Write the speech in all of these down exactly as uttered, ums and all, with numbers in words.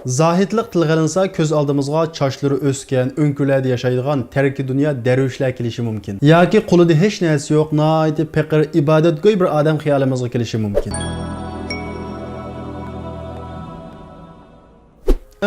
زاھىدلىق تىلغا ئېلىنسا، كۆز ئالدىمىزغا چاچلىرى ئۆسكەن، ئۆڭكۈرلەردە ياشايدىغان تەركى دۇنيا دەرۋىشلەر كېلىشى مۇمكىن. ياكى قولىدا ھېچ نەرسە يوق، ناھايىتى پېقىر، ئىبادەتگوي بىر ئادەم خىيالىمىزغا كېلىشى مۇمكىن.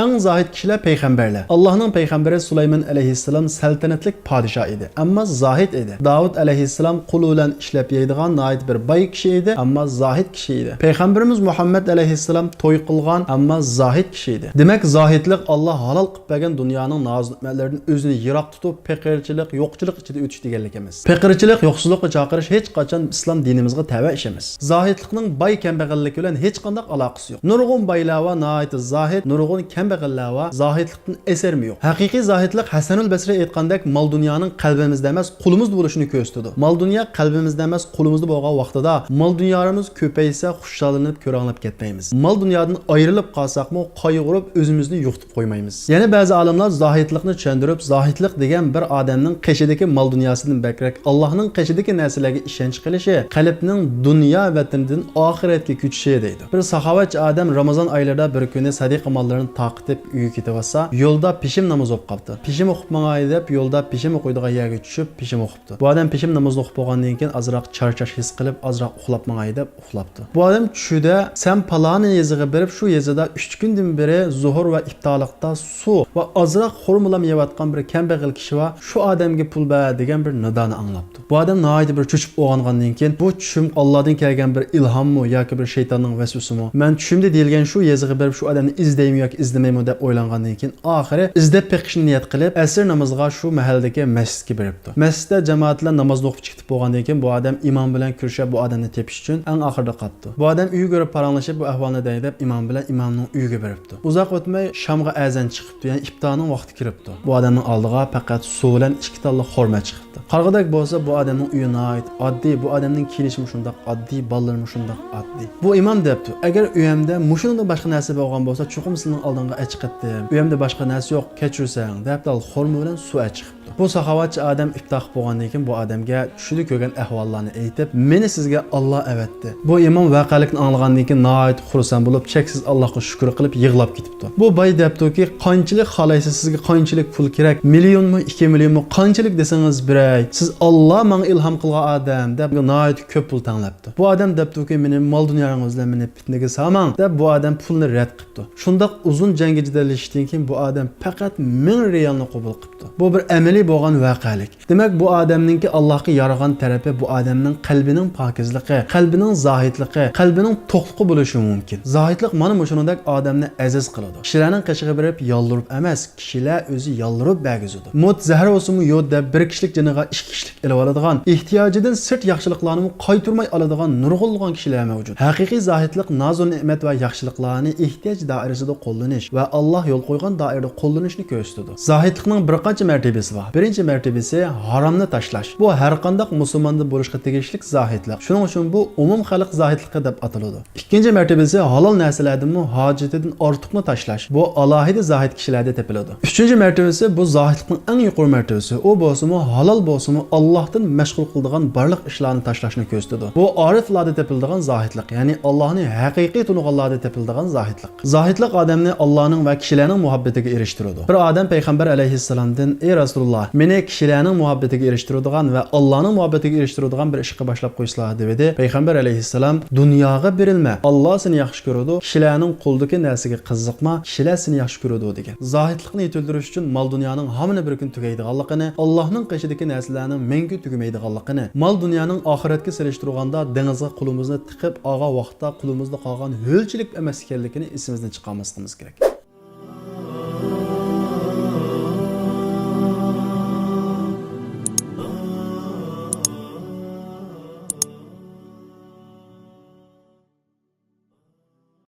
ئەڭ زاھىد كىشىلەر پەيغەمبەرلەر. ئاللاھنىڭ پەيغەمبىرى سۇلايمان ئەلەيھىسسالام سەلتەنەتلىك پادىشاھ ئىدى، ئەمما زاھىد ئىدى. داۋۇت ئەلەيھىسسالام قۇل بىلەن ئىشلەپ يەيدىغان ناھايىتى بىر باي كىشى ئىدى، ئەمما زاھىد كىشى ئىدى. پەيغەمبىرىمىز مۇھەممەد ئەلەيھىسسالام توي قىلغان، ئەمما زاھىد كىشى ئىدى. دېمەك، زاھىدلىق ئاللا ھالال قىلىپ بەرگەن دۇنيانىڭ نازۇ نېمەتلىرىدىن ئۆزىنى يىراق تۇتۇپ، پېقىرچىلىق، يوقچىلىق ئىچىدە ئۆتۈش دېگەنلىك ئەمەس. پېقىرچىلىق، يوقسۇزلۇققا چاقىرىش ھېچقاچان ئىسلام دىنىمىزغا تەۋە ئىش ئەمەس. زاھىدلىقنىڭ باي كەمبەغەللىك بىلەن ھېچقانداق ئالاقىسى يوق. نۇرغۇن بايلار بار ناھايىتى زاھىد، نۇرغۇن كەمبەغەللەر بار زاھىدلىقتىن ئەسەرمۇ يوق. ھەقىقىي زاھىدلىق، ھەسەنۇل بەسرى ئېيتقاندەك، مال دۇنيانىڭ قەلبىمىزدە ئەمەس، قولىمىزدا بولۇشىنى كۆرسىتىدۇ. مال دۇنيا قەلبىمىزدە ئەمەس، قولىمىزدا بولغان ۋاقتىدا، مال دۇنيالىرىمىز كۆپەيسە، خۇشاللىنىپ، كۆرەڭلەپ كەتمەيمىز. مال دۇنيادىن ئايرىلىپ قالساقمۇ، قايغۇرۇپ، ئۆزىمىزنى يوقىتىپ قويمايمىز. يەنە بەزى ئالىملار زاھىدلىقنى چۈشەندۈرۈپ، زاھىدلىق دېگەن بىر ئادەمنىڭ قېشىدىكى مال دۇنياسىدىن بەكرەك ئاللاھنىڭ قېشىدىكى نەرسىلەرگە ئىشەنچ قىلىشى، قەلبنىڭ دۇنيا ۋەتىنىدىن ئاخىرەتكە كۆچۈشى دەيدۇ. بىر ساخاۋەتچى ئادەم رامىزان ئايلىرىدا بىر كۈنى سەدىقە ماللىرىنى تارقىتىپ ئۆيگە كېتىۋاتسا، يولدا پېشىم نامىزى ئوقۇپ قاپتۇ. پېشىم ئوقۇپ ماڭاي دەپ يولدا پېشىم ئوقۇيدىغان يەرگە چۈشۈپ پېشىم ئوقۇپتۇ. بۇ ئادەم پېشىم نامىزىنى ئوقۇپ بولغاندىن كېيىن ئازراق چارچاش ھېس قىلىپ، ئازراق ئۇخلاپ ماڭاي دەپ ئۇخلاپتۇ. بۇ ئادەم چۈشىدە، سەن پالانى يېزىغا بېرىپ، شۇ يېزىدا ئۈچ كۈندىن بېرى زۇھۇر ۋە ئىپتارلىقتا سۇ ۋە ئازراق خورمىلام يەۋاتقان بىر كەمبەغەل كىشى بار، شۇ ئادەمگە پۇل بەر دېگەن بىر نىدانى ئاڭلاپتۇ. بۇ ئادەم ناھايىتى بىر چۆچۈپ ئويغانغاندىن كېيىن، بۇ چۈشۈم ئاللادىن كەلگەن بىر ئىلھاممۇ ياكى بىر شەيتاننىڭ ۋەسۋىسىمۇ؟ مەن چۈشۈمدە دېيىلگەن شۇ يېزىغا بېرىپ، شۇ ئادەمنى ئىزدەيمۇ ياكى ئىزدىمەيمۇ دەپ ئويلانغاندىن كېيىن، ئاخىرى ئىزدەپ بېقىشنى نىيەت قىلىپ، ئەسىر نامىزىغا شۇ مەھەللىدىكى مەسچىتكە بېرىپتۇ. مەسچىتتە جامائەت بىلەن نامازنى ئوقۇپ چىقىپ بولغاندىن كېيىن، بۇ ئادەم ئىمام بىلەن كۆرۈشۈپ، بۇ ئادەمنى تېپىش ئۈچۈن ئەڭ ئاخىرىدا قاپتۇ. بۇ ئادەم ئۆيگە بېرىپ پاراڭلىشىپ، بۇ ئەھۋالنى دەي دەپ ئىمام بىلەن ئىمامنىڭ ئۆيىگە بېرىپتۇ. ئۇزاق ئۆتمەي شامغا ئەزان چىقىپتۇ، يەنى ئىپتارنىڭ ۋاقتى كىرىپتۇ. بۇ ئادەمنىڭ ئالدىغا پەقەت سۇ بىلەن ئىككى تاللا خورما چىقىپتۇ. قارىغۇدەك بولسا، بۇ ئادەمنىڭ ئۆيى ناھايىتى ئاددىي، بۇ ئادەمنىڭ كىيىنىشىمۇ شۇنداق ئاددىي، بالىلىرىمۇ شۇنداق ئاددىي. بۇ ئىمام دەپتۇ، ئەگەر ئۆيەمدە مۇشۇنىڭدىن باشقا نەرسە بولغان بولسا، چوقۇم سىلىنىڭ ئالدىڭغا ئەچىقەتتىم. ئۆيەمدە باشقا نەرسە يوق، كەچۈرسەڭ، دەپ دال خورما بىلەن سۇ ئەچىقىپتۇ. بۇ ساخاۋەتچى ئادەم ئىپتار قىلىپ بولغاندىن كېيىن، بۇ ئادەمگە چۈشىدە كۆرگەن ئەھۋاللارنى ئېيتىپ، مېنى سىزگە ئاللا ئەۋەتتى. بۇ ئىمام ۋەقەلىكنى ئاڭلىغاندىن كېيىن ناھايىتى خۇرسەن بولۇپ، چەكسىز ئاللاغا شۈكۈر قىلىپ يىغلاپ كېتىپتۇ. بۇ باي دەپتۇكى، قانچىلىك خالايسىز، سىزگە قانچىلىك پۇل كېرەك؟ مىليونمۇ، ئىككى مىليونمۇ، قانچىلىك دېسىڭىز بېرەي. سىز ئاللا ماڭا ئىلھام قىلغان ئادەم، دەپ ناھايىتى كۆپ پۇل تەڭلەپتۇ. بۇ ئادەم دەپتۇكى، مېنى مال دۇنياڭىز بىلەن مېنى پىتنىگە سالماڭ، دەپ بۇ ئادەم پۇلنى رەت قىپتۇ. شۇنداق ئۇزۇن جەڭگە جېدەللىشىشتىن كېيىن بۇ ئادەم پەقەت مىڭ رىيالنى قوبۇل قىپتۇ. بۇ بىر ئەمەلىي بولغان ۋەقەلىك. دېمەك، بۇ ئادەمنىڭكى ئاللاھقا يارىغان تەرىپى بۇ ئادەمنىڭ قەلبىنىڭ پاكىزلىقى، قەلبىنىڭ زاھىدلىقى، قەلبىنىڭ توقلۇقى بولۇشى مۇمكىن. زاھىدلىق مانا مۇشۇنىڭدەك ئادەمنى ئەزىز قىلىدۇ. كىشىلەرنىڭ قېشىغا بېرىپ يالۋۇرۇپ ئەمەس، كىشىلەر ئۆزى يالۋۇرۇپ بەرگۈزىدۇ. مۇت زەھەر بولسىمۇ يۇت دەپ بىر كىشىلىك جېنىغا ئىككى كىشىلىك ئېلىۋالىدىغان، ئېھتىياجىدىن سىرت ياخشىلىقلارنىمۇ قايتۇرماي ئالىدىغان نۇرغۇنلىغان كىشىلەر مەۋجۇت. ھەقىقىي زاھىدلىق نازۇ نېمەت ۋە ياخشىلىقلارنى ئېھتىياج دائىرىسىدە قوللىنىش ۋە ئاللاھ يول قويغان دائىرىدە قوللىنىشنى كۆرسىتىدۇ. زاھىدلىقنىڭ بىر قانچە مەرتىۋىسى بار. بىرىنچى مەرتىۋىسى ھارامنى تاشلاش. بۇ ھەر قانداق مۇسۇلماندا بولۇشقا تېگىشلىك زاھىدلىق. شۇنىڭ ئۈچۈن بۇ ئومۇم خەلق زاھىدلىقى دەپ ئاتىلىدۇ. ئىككىنچى مەرتىۋىسى ھالال نەرسىلەردىنمۇ ھاجىتىدىن ئارتۇقنى تاشلاش. بۇ ئالاھىدە زاھىد كىشىلەردە تېپىلىدۇ. ئۈچىنچى مەرتىۋىسى، بۇ زاھىدلىقنىڭ ئەڭ يۇقىرى مەرتىۋىسى. ئۇ بولسىمۇ ھالال بولسىمۇ ئاللاھتىن مەشغۇل قىلىدىغان بارلىق ئىشلارنى تاشلاشنى كۆرسىتىدۇ. بۇ ئارىفلاردا تېپىلىدىغان زاھىدلىق، يەنى ئاللاھنى ھەقىقىي تونۇغانلاردا تېپىلىدىغان زاھىدلىق. زاھىدلىق ئادەمنى ئاللاھنىڭ ۋە كىشىلەرنىڭ مۇھەببىتىگە ئېرىشتۈرىدۇ. بىر ئادەم پەيغەمبەر ئەلەيھىسسالامدىن، ئەي رەسۇلۇللاھ، مېنى كىشىلەرنىڭ مۇھەببىتىگە ئېرىشتۈرىدىغان ۋە ئاللاھنىڭ مۇھەببىتىگە ئېرىشتۈرىدىغان بىر ئىشقا باشلاپ قويسىلا، دېۋىدى. پەيغەمبەر ئەلەيھىسسالام، دۇنياغا بېرىلمە، ئاللاھ سېنى ياخشى كۆرىدۇ، كىشىلەرنىڭ قولىدىكى نەرسىگە قىزىقما، كىشىلەر سېنى ياخشى كۆرىدۇ، دېگەن. زاھىدلىقنى يېتىلدۈرۈش ئۈچۈن مال دۇنيانىڭ ھامىنى بىر كۈن تۈگەيدىغانلىقىنى، ئاللاھنىڭ قېشىدىكى نەرسىلەرنىڭ مەڭگۈ تۈگىمەيدىغانلىقىنى، مال دۇنيانىڭ ئاخىرەتكە سېلىشتۇرغاندا دېڭىزغا قولىمىزنى تىقىپ ئالغان ۋاقىتتا قولىمىزدا قالغان ھۆلچىلىك ئەمەس ئىكەنلىكىنى ئېسىمىزدىن چىقارماسلىقىمىز كېرەك.